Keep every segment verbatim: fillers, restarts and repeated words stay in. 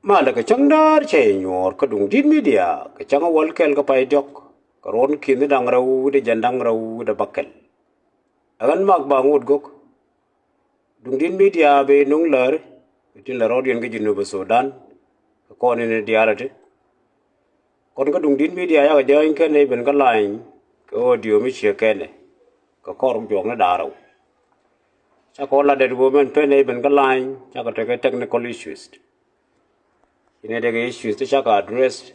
Malɛ kɛ cäŋ däär cɛ nyuɔɔr kä Duŋdi̱t Media kɛ cäŋ a wäl kɛl kä pay diɔ̱k kɛ ruɔ̱n ki̱n da̱ŋ rɛw wi̱cdɛ jiɛn da̱ŋ rɛw wi̱cdɛ bäkɛl. Ɛ ɣän Mak Baŋ Ŋot Gök. Duŋdi̱t Media bɛ nuŋ läri kɛ tin lɛ rɔɔdiɛn kä Jinub Sudan kɛ kɔn in diaal ɛ ti. Kɔn kä Duŋdi̱t Media yakɛ jääny kɛn ɛ ben kä lany kɛ audio mi ciek kɛn ɛ kɛ kɔr juɔk ni da̱ŋ rɛw. Cakɔ lat det ɣöö mɛn pen ɛ ben kä lany cakɔ tekɛ technical issues. Ci nɛ dee kɛ issues ti cakɔ address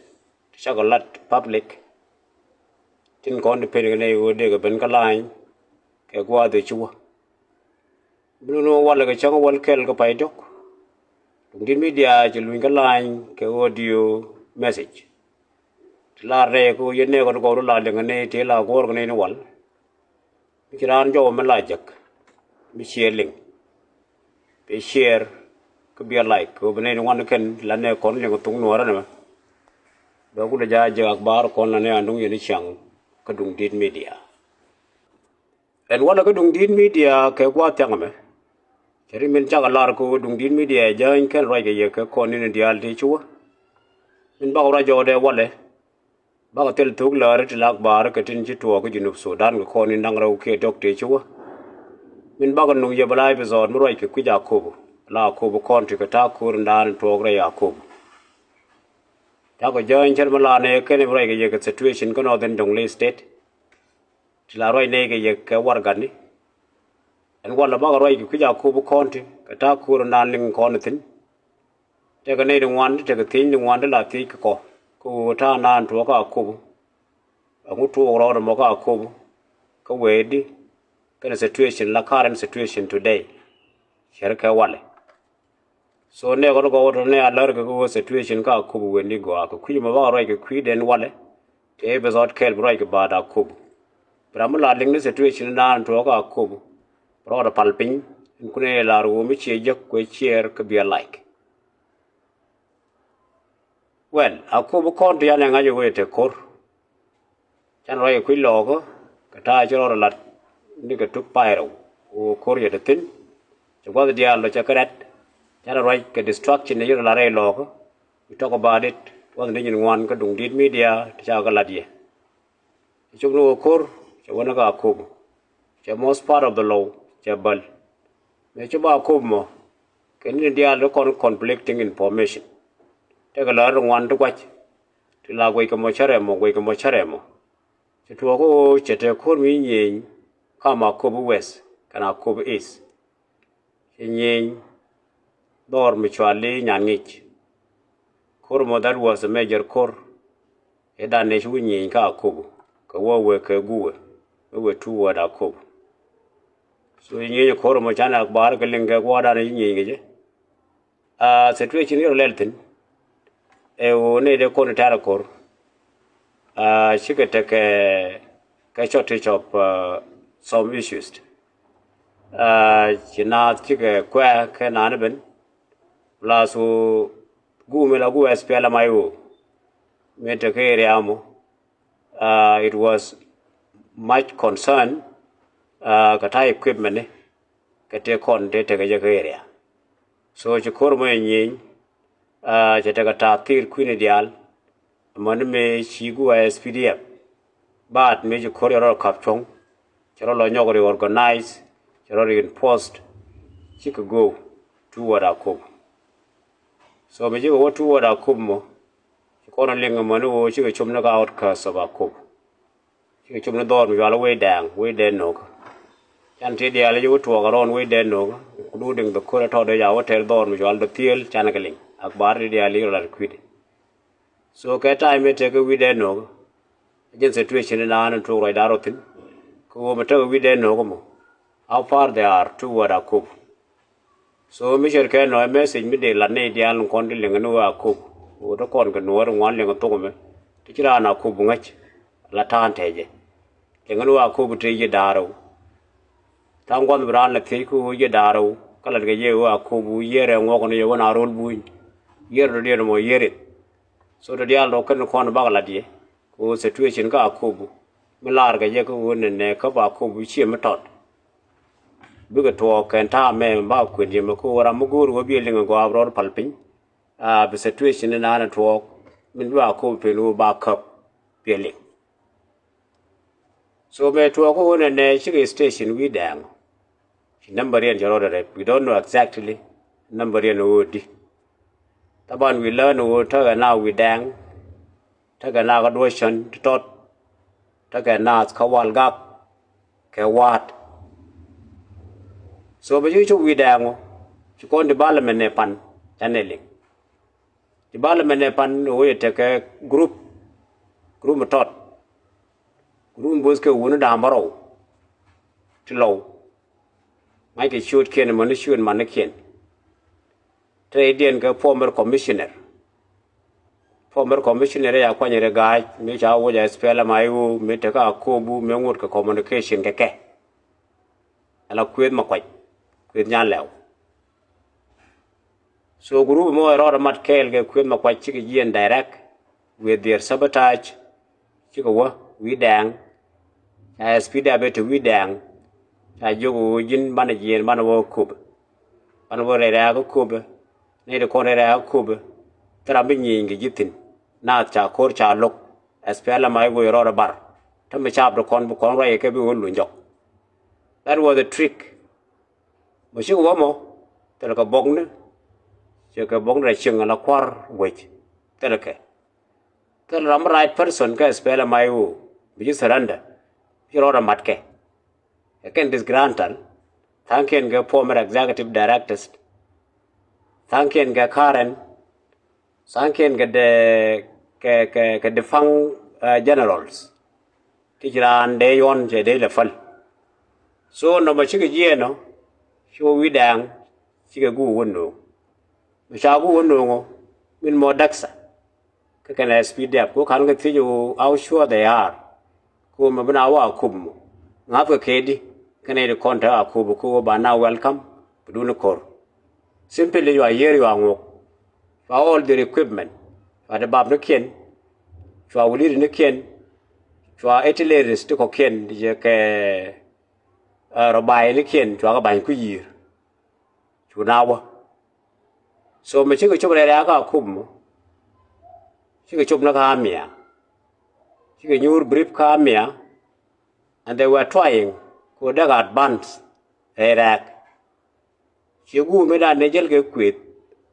ti cakɔ lat public. Tin kɔn ti pen kɛ nɛ ɣöö dee kɛ ben kä lany kɛ gua̱a̱th ɛ ci wä. Bi nuni wä walɛ kɛ cäŋ wäl kɛl kä pay diɔ̱k. Duŋdi̱t Media ci luny kä lany kɛ audio message. Ti la rɛy kɛ ɣöö yɛn nɛɛkɔ ti gɔw ti la liŋ kɛ nɛy ti la guɔ̱ɔ̱r kɛ nɛy ni wal. Mi ci raan jɔwä mi la jek mi ciɛ liŋ. Bi share kä biɛ like kɛ ɣöö bi nɛy ni ŋuan kɛn la nɛɛkɔn liŋ kɛ thok nuɔɔrä nɛmɛ. Bɛ kulɛ ja̱ jek akbar kɔn la nɛy an duŋ yɛn i̱ ciaŋ kä Duŋdi̱t Media. Ɛn walɛ kä Duŋdi̱t Media kɛ gua̱a̱th thiaŋ ɛmɛ. Cɛ ri min cakɔ lar kɛ ɣöö Duŋdi̱t Media jääny kɛn ruac kɛ yɛ kɛ kɔn in diaal ti ci wä. Min bakɔ ruac jɔɔdɛ walɛ. Bakɔ thil thuk läri ti la akbar kɛ tin ci tuɔɔk kä Junub Sudan kɛ kɔn in da̱ŋ rɛw kiɛ diɔ̱k ti ci wä. Min bakɔ nuŋ yɛ bɛ la episode mi ruac kɛ kui̱c Akobo. La Akobo County kɛ ta̱a̱ ko̱r in daan in tuɔɔk rɛy Akobo. Cakɔ jääny cär mi la nɛ kɛn in ruac kɛ yɛ kɛ situation kä Northern Jonglei State. Ti la ruac nɛy kɛ yɛ kɛ warɛgani. Ɛn walɛ bakɔ ruac kɛ kui̱c Akobo County kɛ ta̱a̱ ko̱r in daan liŋ kɔn thi̱n. Tekɛ nɛy ti ŋuan ti tekɛ thiec ti ŋuan ti la thiec kɛ kɔ kɛ ɣöö ta̱a̱ naan tuɔɔk kä Akobo. Ɛŋu tuɔɔk rɔɔdɛ mɔ kä Akobo kä wee di kɛnɛ situation la current situation today. Cär kɛ walɛ. So nɛɛkɔn kɔ wä tɔ nɛ a lär kɛ kɛ wä situation kä Akobo wen ni gɔaa kɛ kui̱ mɔ bakɔ ruac kɛ kui̱ den walɛ. Tëë bi thɔt kɛl bi ruac kɛ baat Akobo. Bi ram mi la liŋ ni situation naan tuɔɔk kä Akobo. Bi rɔɔdɛ pal piny in kunɛ lar wä mi ciɛ jek kuɛ share kä biɛ like. Well, Akobo County yan ɛ ŋa̱c ɛ wee te ko̱r. Canɛ ruac kɛ kui̱ lɔɔkä kɛ ta̱a̱ ci rɔɔdɛ lat ni kɛ tuk pay rɛw ɣöö ko̱r yɛ te thi̱n. Cɛ gua̱th diaal lɔ cɛ kɛ rɛt. Canɛ ruac kɛ destruction ni ci rɔ lat rɛy lɔɔkä. We talk about it gua̱th ni nyin ŋuan kä Duŋdi̱t Media ti ca kɛ lat yɛ. Cɛ cop ni ɣöö ko̱r cɛ wä ni kä Akobo. Cɛ most part of the law cɛ bäl. Mëë cop Akobo mɔ kɛ ni diaal ti kɔn conflicting information. Tekɛ lär ti ŋuan ti gua̱c. Ti la guɛc kɛ mɔ cärɛ mɔ guɛc kɛ mɔ cärɛ mɔ. Cɛ tuɔɔk ɣöö cɛ te ko̱r mi nyieny kam Akobo West kɛnɛ Akobo East. Cɛ nyieny dhɔr mi cuali nyan ŋic. Ko̱r mɔ that was a major ko̱r. Ɛ dan nɛ ci wi̱c nyieny kä Akobo kɛ wä wek kɛ guwɛ mi wek two word Akobo. So nyieny ko̱r mɔ canɛ akbar kɛ liŋ kɛ gua̱a̱r dan ci nyieny kɛ jɛ. A situation yɔr lɛl thi̱n. Ɛ ɣöö nɛy dee kɔn tɛ̈r ko̱r. A cikɛ tekɛ kɛ shortage of some issues. A ci naath cikɛ kuɛ kɛ naan ben. Plus ɣöö guum mi la guum S P L M I O mi tekɛ area mɔ. It was much concern kɛ ta̱a̱ equipment ni kɛ tëë kɔn tëë tekɛ jɛ kä area. So ci ko̱r mɔ ɛ nyieny. Cɛ tekɛ ta̱a̱ thir kui̱ni diaal. Amäni mëë ci guwa S P D F baat mëë ci ko̱r cɛ rɔ ka̱p cuɔ̱ŋ. Cɛ rɔ lɔ nyɔk reorganize. Cɛ rɔ reinforced. Cikɛ go toward Akobo. So mëë cikɛ wä toward Akobo mɔ ci kɔn liŋ amäni ɣöö cikɛ cop ni ka outcast of Akobo. Cikɛ cop ni dhɔr mi cual wec dɛɛŋ wec dɛɛŋ no̱o̱kä. Can ti diaal ci wä tuɔɔk around wec dɛɛŋ no̱o̱kä. Including the ko̱r ɛ tɔt dee ca wä tɛr dhɔr mi cual dee thiel can kɛ liŋ akbar ti diaal ci rɔ lat kui̱dɛ. So kɛ time mi tekɛ wec dɛɛŋ no̱o̱kä. Jɛn situation in naan in tuɔɔk ruacdan rɔ thi̱n. Kɛ ɣöö mi tekɛ wec dɛɛŋ no̱o̱kä mɔ. How far they are toward Akobo. So mi cär kɛ nɔ ɛ message mi dee lat nɛy diaal in kɔn ti liŋ ni wä Akobo. Wä ti kɔn kɛ nuɔɔr in ŋuan liŋ thok ɛmɛ ti ci raan Akobo ŋäc. La ta̱a̱n tɛcɛ liŋ ni wä Akobo tëë yiëë da̱a̱r rɛw. Tha̱a̱ŋ gua̱th bi raan la thiec kä wä yiëë da̱a̱r rɛw kä lat kɛ yɛ wä Akobo yiëë rɛw ŋuɔk ni yɛ wä na ro̱l buny. Yiëë rɛw diɛn mɔ yiëë rith. So ti diaal rɔ kɛn kɔn bak lat yɛ kɛ wä situation kä Akobo. Mi laar kɛ yɛ kä wä nɛnɛ kä ba Akobo ciɛ mi tɔt. Bikɛ tuɔɔk kɛn ta̱a̱ mɛ mi ba kuën yɛ mɛ kä wä ram mi go̱o̱r wä biɛ liŋ gɔaa rɔɔd pal piny. Bi situation ni naan a tuɔɔk min bi a kop pen wu ba käp piɛ liŋ. So mëë tuɔɔk kä ɣöö nɛnɛ cikɛ station wi̱i̱ dɛɛŋ. Ci number yɛn cɛ rɔɔdɛ rɛp, we don't know exactly number yɛn ɣöö di. Thaban wi̱i̱ lään ɣöö tekɛ na wi̱i̱ dɛɛŋ, tekɛ na kä duɔ̱ɔ̱cän ti tɔt, tekɛ naath kä wal gak kɛ wa̱a̱t. So bɛ ci cuk wi̱i̱ dɛɛŋ ɔ ci kɔn development nɛ pan canɛ liŋ. Development nɛ pan ɣöö yɛ tekɛ group, group mi tɔt, group mi bo̱o̱th kɛ wuni da̱a̱m bärɔw ti lɔw. Ŋa̱ckɛ ciötkiɛn mɔ ni ciöt manikiɛn. Te idiɛn kɛ former commissioner. Former commissioner ya kuany ri ga̱a̱c mi ca woc a S P L M I O mi tekä a kobu mi ŋut kɛ communication kɛ kɛ. Ala kueth ma kuac, kueth nyan lɛw. So group mɔ ɛ rɔɔdɛ mat kɛɛl kɛ kueth ma kuac cikɛ jiɛn direct with their sabotage. Cikɛ wä wi̱i̱ dɛɛŋ. Ca S P D F te wi̱i̱ dɛɛŋ. Ca jiök ɣöö ji̱n banɛ jiɛɛn banɛ wä köpɛ. Banɛ wä rɛy rɛ̈ɛ̈k kä köpɛ. Nɛy ti kɔn rɛy rɛ̈ɛ̈k kä köpɛ. Thil ram bi nyieny kɛ ji̱ thi̱n. Naath ca ko̱r ca lo̱k. S P L M I O rɔɔdɛ bar. Tämɛ caap ti kɔn bi kɔn ruac kɛ bi ɣöö luny jɔk. That was a trick. Mɔ cikɛ wä mɔ thilɛ kɛ buɔ̱kni. Cikɛ buɔ̱kni rɛy cieŋ ala kua̱r wec. Thilɛ kɛ thilɛ ram right person kɛ S P L M I O bi ci surrender. Ci rɔɔdɛ mat kɛ. Kɛ kɛn disgruntled. Tha̱a̱ŋkiɛn kɛ former executive directors. Tha̱a̱ŋkiɛn kɛ current. Tha̱a̱ŋkiɛn kɛ de kɛ kɛ kɛ defunct generals. Ti ci raan dee yuɔn cɛ dee lɛ päl. So nɔmɔ cikɛ jiɛɛn ɔ ci wä wi̱i̱ dɛɛŋ. Cikɛ guuk wä no̱o̱ŋ. Mi ca guuk wä no̱o̱ŋ ɔ min mɔ daksa. Kä kɛn S P D F ko ka̱n kɛ thiec ɣöö how sure they are. Ko mɛ bi na wä a kop mɔ ŋa̱thkɛ kɛ di kɛn ɛ di kɔn te a kop ko ba na welcome. Bi duni ko̱r. Simply yua yier yua ŋuɔk. Cua all their equipment. Cua di bap ni kiɛn. Cua wä li̱ri ni kiɛn. Cua etileris ti kɔ kiɛn di jɛ kɛ rɔ bay ni kiɛn cua kɛ bany ku yier. Cu na wä. So mi cikɛ cop rɛy rɛ̈ɛ̈k kä a kop mɔ. Cikɛ cop ni kä amia. Cikɛ nyuur brip kä amia. And they were trying ko dek advance rɛy rɛ̈ɛ̈k. Ci guum mi dan ni jäl kɛ kueth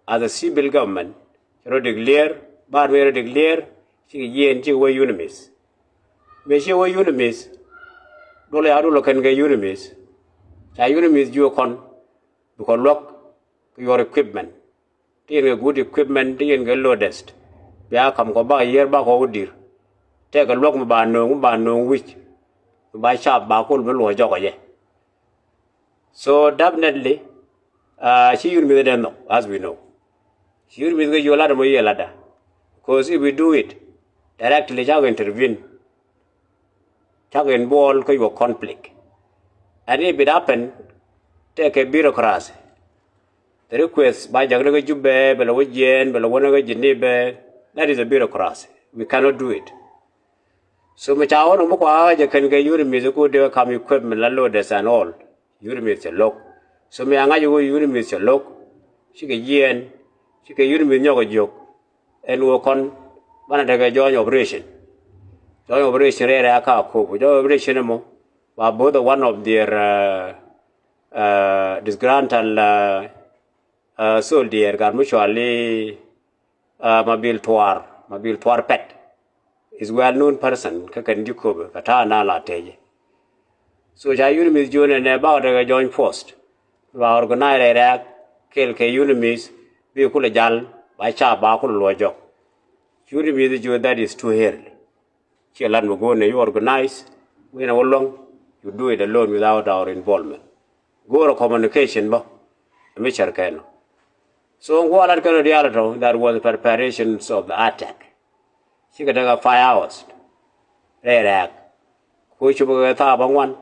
as a civil government. Ci rɔ declare bar mi rɔ declare. Cikɛ jiɛɛn cikɛ wä UNMISS. Mi cikɛ wä UNMISS. Dol ya dol kɛn kɛ UNMISS. Ca UNMISS juɔ kɔn. Bikɔ luäk kɛ your equipment. Ti yɛn kɛ good equipment ti yɛn kɛ loadest. Bia kam kɔ bak yier bak kɔ wä dir. Tɛkɛ luäk mi ba no̱o̱ŋ mi ba no̱o̱ŋ wi̱c. Mi ba cap ba kul mi luɔ jɔkɔ jɛ. So definitely ci yur mi̱th dee nhɔk as we know. Ci yur mi̱th kɛ yio̱ lat mɔ yiëë latda. Because if we do it directly cakɛ intervene. Cakɛ involve kä yuɔ conflict. And if it happen, tɛkɛ bureaucracy. The request ba jak ni kä Jubɛ bɛ lɛ wä jiɛɛn bɛ lɛ wä ni kä Geneva. That is a bureaucracy. We cannot do it. So mi ca wä ni mi kua jɛ kɛn kɛ UNMISS ku dee kam equipment la loaders and all. UNMISS cɛ lo̱k. So mi a ŋa̱c wä UNMISS cɛ lo̱k. Cikɛ jiɛɛn. Cikɛ UNMISS nyɔk a jiök. Ɛn wä kɔn banɛ tekɛ joint operation. Joint operation rɛɛ rɛɛ a ka kop joint operation mɔ. Ba both one of their disgruntled soldier gat mi cuali Mabil Tuar, Mabil Tuar Pɛt. Is well known person kä kɛn ji̱ köpɛ kɛ ta̱a̱ na la tɛcɛ. So ca UNMISS jiön ɛnɛ bakɔ tekɛ joint force. Ba organize rɛy rɛɛk kɛɛl kɛ UNMISS bi kulɛ jal ba ca ba kulɛ luɔ jɔk. UNMISS jiö that is too early. Ciɛ lat mi go̱o̱r ni you organize wi̱n a wä luäŋ. You do it alone without our involvement. Go̱o̱r a communication bä. Mi cär kɛn ɔ. So ŋuɔ lat kɛn ɔ diaal tɔ that was preparations of the attack. Cikɛ tekɛ five hours. Rɛy rɛɛk. Ko cupɛ kɛ thaa bä ŋuan.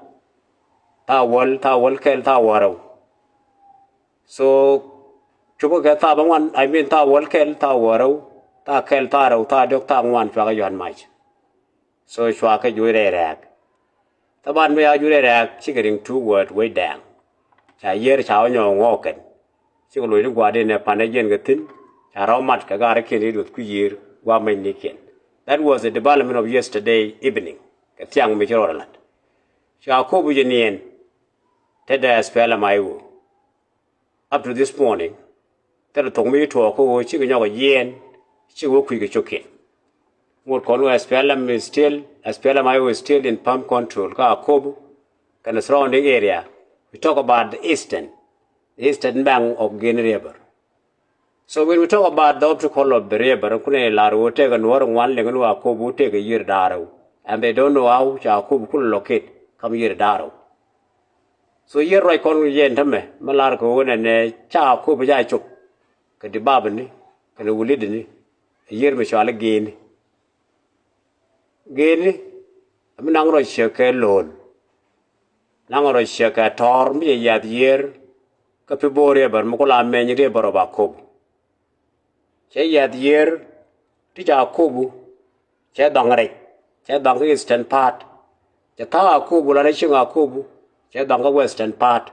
Thaa wäl, thaa wäl kɛl, thaa wäl rɛw. So cupɛ kɛ thaa bä ŋuan, I mean thaa wäl kɛl, thaa wäl rɛw, thaa kɛl, thaa rɛw, thaa diɔk, thaa ŋuan cuakɛ yuan mac. So cuakɛ juc rɛy rɛɛk. Thaban mi ya juc rɛy rɛɛk cikɛ riŋ two word wec dɛɛŋ. Ca yiër ca wä nyɔɔŋ ŋɔɔk kɛn. Cikɛ loc ni gua̱a̱r din ɛ pa̱n ɛ jiɛn kɛ thi̱n. Ca rɔ̱ mat kɛ gaat rɛkiɛn ti duɔth kui̱ yiër gua̱a̱th mecnikiɛn. That was the development of yesterday evening. Kɛ thiaŋ mi ci rɔɔdɛ la̱t. Ca Akobo jɛ niɛn tetdɛ S P L M I O. Up to this morning, thilɛ thok mi ci tuɔɔk kä ɣöö cikɛ nyɔk a jiɛɛn, cikɛ wä kui̱ kɛ cio̱kiɛn. Ŋot kɔn ɣöö S P L M is still, S P L M I O is still in palm control kä Akobo kɛnɛ surrounding area. We talk about the eastern, the eastern bank of Geni River. So when we talk about the obstacle of the river, kunɛ lar ɣöö tekɛ Nuɔ̱ɔ̱r ŋuan liŋ ni Akobo tekɛ yiër da̱ŋ rɛw. And they don't know how ca Akobo kulɛ locate kam yiër da̱ŋ rɛw. So yiër ruac kɔn yɛn tämɛ mi lar kɛ ɣöö nɛnɛ ca Akobo ca cop kɛ dibabni kɛnɛ wulidni, yiër mi cɔal i̱ Geni. Geni mi naŋ rɔ ciek kɛ Lo̱l, naŋ rɔ ciek kɛ Tɔ̱r mi cɛ yiath yiër kä Pibor River mi kula meny River of Akobo. Cɛ yiath yiër ti ca Akobo, cɛ dhɔaŋ rɛc, cɛ dhɔaŋ kä eastern part. Cɛ tha̱a̱ŋ Akobo la rɛc cieŋ Akobo, cɛ dhɔaŋ kä western part.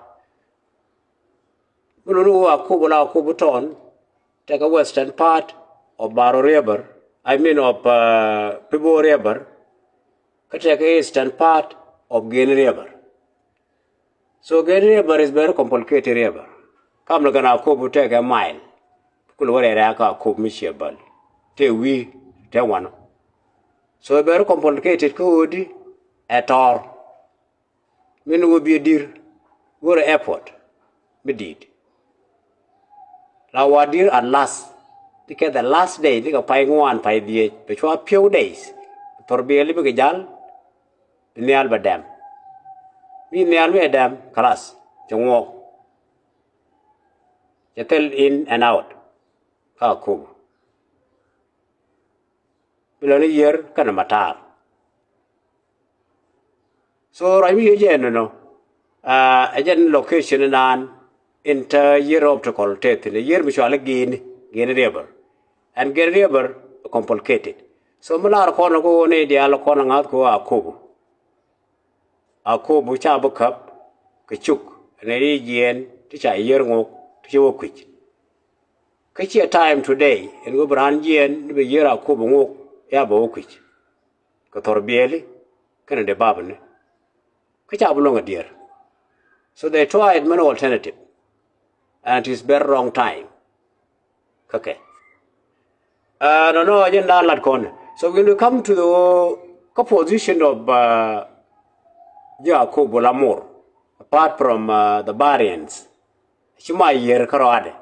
Mi luni ɣöö Akobo la Akobo town, tekɛ western part of Baro River, I mean of uh, Pibor River, kä tekɛ eastern part of Geni River. So Geni River is very complicated river. Kam ni kɛn Akobo tekɛ mile. Kulɛ wä rɛɛ rɛɛ kä Akobo mi ciɛ bäl. Te wi̱i̱, te wanɔ. So very complicated kä ɣöö di ɛ Tɔ̱r. Min wä biɛ dir, wä rɛ airport mi di̱i̱t. La wa dir at last, ti kɛ the last day, ti kɛ pay ŋuan pay dhiec, bɛ cua few days. Thor biɛli bikɛ jal, bi nhial bɛ dɛm. Mi nhial mi ɛ dɛm, kalas, cɛ ŋuɔk. Cɛ thil in and out kä Akobo. Bi lɔni yiër kɛnɛ matar. So ruac mi yec jɛ ɛnɔnɔ, ɛ jɛn location inan in te yiër obstacle te thi̱n, yiër mi cɔal i̱ Geni, Geni River. And Geni River complicated. So mi lar kɔn kä ɣöö ni diaal kɔn ŋa̱th kɛ ɣöö Akobo. Akobo ca bi käp kɛ cuk ni ri jiɛɛn ti ca yiër ŋok ti ci wä kui̱c. Kä ciɛ time today in wä bi raan jiɛɛn ni bi yiër Akobo ŋok ya bɛ wä kui̱c. Kɛ thor biɛli kɛnɛ dee bapni. Kä ca bi luäŋ a dier. So they tried many alternative and it is very wrong time. Kä kɛ, uh, nɔnɔ jɛn da̱a̱n lat kɔn. So when we come to the kä position of uh, Jacob Lamor, apart from uh, the variants, ci ma yier kä rɔadɛ.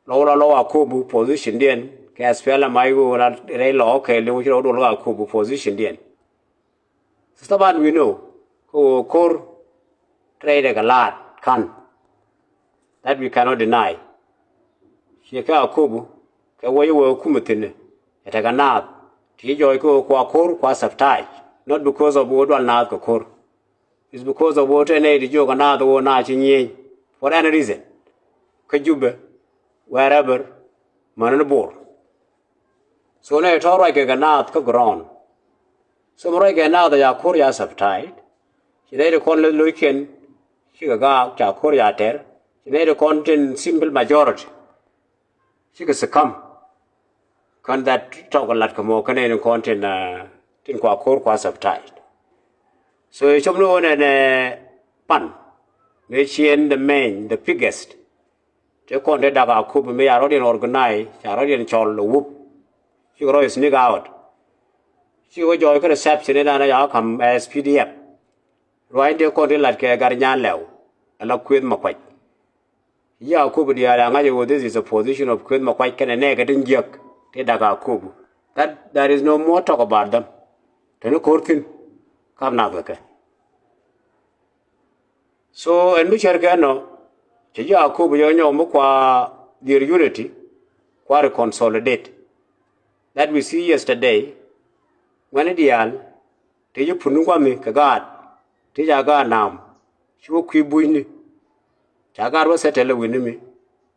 Lɔw la lɔw Akobo position diɛn kɛ S P L M I O la rɛy lɔw kɛ liw ci lɔw dol Akobo position diɛn. So taban we know kä ɣöö ko̱r te rɛydɛ kɛ laat ka̱n. That we cannot deny. Ciɛ kɛ Akobo kɛ wec wee kumɛ thi̱n ɛ tekɛ naath ti jɔɔc kä ɣöö kua ko̱r kua sabotage. Not because of ɣöö dual naath kɛ ko̱r. It's because of ɣöö te nɛy ti jiök kɛ naath ɣöö naath ci nyieny for any reason. Kä Jubɛ, wherever, mäni ni Bor. So nɛy tɔ̱ ruac kɛ kɛ naath kä ground. So mi ruac kɛ naath a ca ko̱r ca sabotage. Ci nɛy ti kɔn lo̱ckiɛn cikɛ gaak ca ko̱r ca tɛr. Ci nɛy ti kɔn tin simple majority cikɛ succumb. Kän that tɔk lat kɛ mɔ kɛn in kɔn tin uh, tin kua ko̱r kua sabotage. So i̱ cop ni ɣöö nɛnɛ pan mi ciɛn the main, the biggest. Te kɔn te dak Akobo mi ca rɔ̱diɛn organize, ca rɔ̱diɛn cɔl ɛ wup. Cikɛ rɔ sneak out. Cikɛ wä jɔɔc kä reception in an ca ka̱m S P D F. Ruac in te kɔn te lat kɛ Gat Nyan Lɛw ala Kuëth Makuac. Ci Akobo diaal a ŋa̱c ɛ ɣöö this is a position of Kuëth Makuac kɛnɛ nɛɛkɛ tin jiäk te dak Akobo. That there is no more talk about them. Te ni ko̱r thi̱n kam nath kɛ kɛ. So ɛn mi cär kɛ ɛnɔ cɛ ji̱ Akobo jɛ nyɔk mi kua their unity, kua reconsolidate. That we see yesterday, ŋuɛ̈ni diaal ti ji̱ pun ni gua̱mi kɛ gaat ti ca gaat naam ci wä kui̱ bunyni. Ca gaat wä settle wi̱ni mi,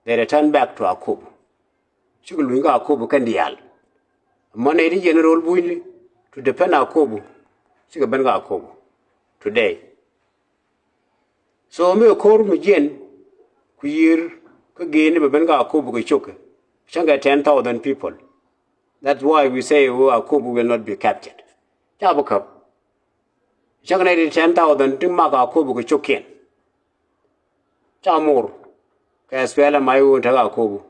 they return back to Akobo. Cikɛ luny kä Akobo kɛn diaal. Mɔ nɛy ti jiɛn ro̱l bunyni to defend Akobo, cikɛ ben kä Akobo today. So mi ko̱r mi jiɛn ku yiër kä Geni bɛ ben kä Akobo kɛ cokɛ. cäŋ kɛ ten thousand people. That's why we say, oh, Akobo will not be captured. Ca bi käp. Cäŋ nɛy ti ten thousand ti mak Akobo kɛ cio̱kiɛn. Ca mor kɛ S P L M I O in tekɛ Akobo.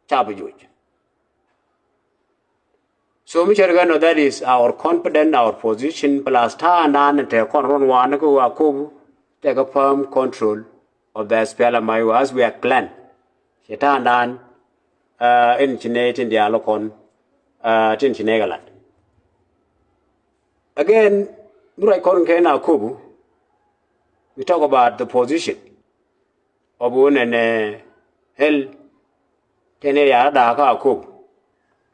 Ca bi juɔc. So mi cär kɛ nɔ, that is our confidence, our position, plus ta̱a̱ŋdan tɛ kɔn ruɔ̱n wanɛ kä Akobo, tɛ kɛ firm control of the S P L M I O as we had planned. Cɛ ta̱a̱ŋdan in ci nɛy tin diaal kɔn, tin ci nɛy kɛ lat. Again, mi ruac kɔn kɛ Akobo, we talk about the position of wun ɛn ɛ hel tɛn area da̱a̱ kä Akobo.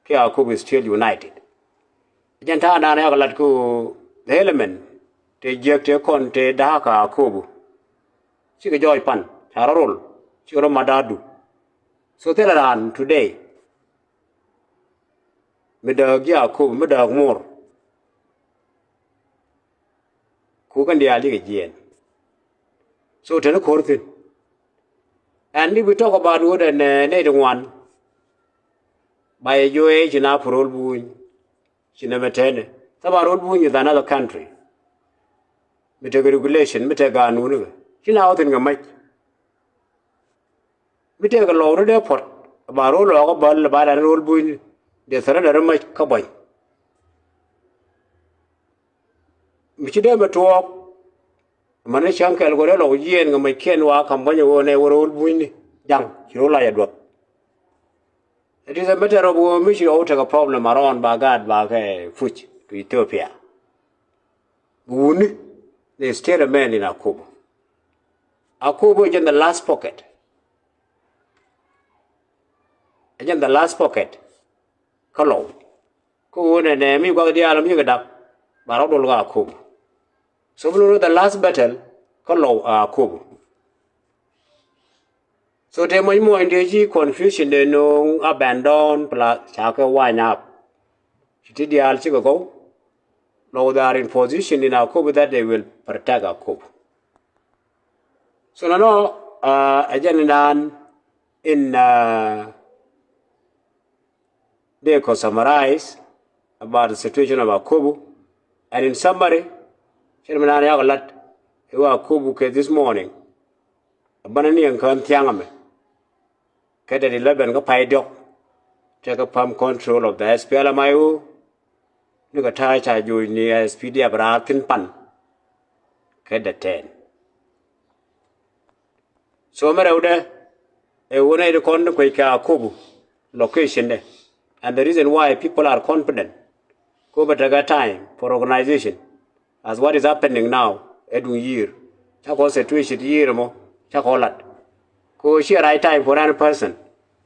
Kɛ Akobo is still united. Jɛn ta̱a̱ŋdan yak lat kä the element tɛ jiäk tɛ kɔn tɛ da̱a̱ kä Akobo. Cikɛ jɔɔc pan ca rɔ rol, cikɛ rɔ mat da̱a̱du. So thilɛ raan today mi dääk ji̱ Akobo, mi dääk mor, ku kɛn diaal cikɛ jiɛɛn. So teni ko̱r thi̱n. And if we talk about wut ɛn nɛy ti ŋuan, ba yɛ jiök ɛ ci na pu ro̱l buny, ci nɛmɛ tɛnɛ. Thaba ro̱l buny is another country. Mi tekɛ regulation, mi tekɛ ganun kɛ, ci na wä thi̱n kɛ mac. Mi tëëkɛ lɔw ni dee puɔt, ba ro̱l lɔɔkä bäl, ba dan ro̱l buny, dee thɛrɛ dee ri mac kä buɔ̱ny. Mi ci dee mi tuɔɔk, mani cäŋ kɛl kɔ dee lɔw jiɛɛn kɛ mackiɛn wa ka̱m buɔ̱ny ɛ ɣöö nɛ wä ro̱l bunyni ja̱ŋ, ci ro̱l la yɛ duɔth. It is a matter of ɣöö mi ci ɣɔw tekɛ problem around ba gaat ba kɛ push to Ethiopia. Wuni, they still remain in Akobo. Akobo is in the last pocket. Ɛ jɛn the last pocket kä lɔw. Kä ɣöö nɛ nɛ mi gua̱th diaal mi cikɛ dak, ba rɔ̱ dol kä Akobo. So bi lo̱r the last battle kä lɔw ɛ Akobo. So te muɔ̱c muɔ̱c dee ci confusion dee no̱o̱ŋ, abandon, plus ca kɛ wind up. Ci ti diaal cikɛ gɔw. Lɔw they are in position in Akobo that they will protect Akobo. So nɔnɔ, ɛ jɛn in dan in dee kɔ summarize about the situation of Akobo. And in summary, cɛn mi naan yak lat i̱ wä Akobo kɛ this morning. A banɛ ni ɛn kään thia̱ŋ ɛmɛ kɛ dee eleven kä pay diɔ̱k, tekɛ firm control of the S P L M I O. Ni kɛ ta̱a̱ ca joc ni S P D F raar thi̱n pan kɛ dee ten. So mi rɛwdɛ ɛ wä nɛy ti kɔn ni kuec kɛ Akobo location dɛ. And the reason why people are confident, ko bɛ tekɛ time for organization as what is happening now. Ɛ duŋ yiër, cakɔ situation yiër mɔ cakɔ lat. Ko ciɛ right time for any person,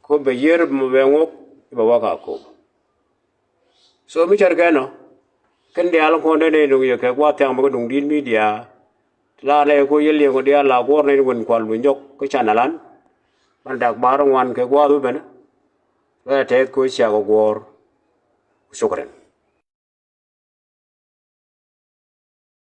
ko bɛ yiër mɔ bɛ ŋok, bɛ wä kä Akobo. So mi cär kɛn ɔ, kɛn diaal kɔn dee nɛy nuŋ yɛ kɛ gua̱a̱th thiaŋ mi kä duŋ di̱t media. Ti la nɛy ko yɛ liɛŋ kɔ diaal la guɔ̱r nɛy ni wen kual luny jɔk kä channel an. Ban dak bar ŋuan kɛ gua̱a̱th wä ben. Bɛ tɛth ko ciak kɔ guɔ̱r. Shukran.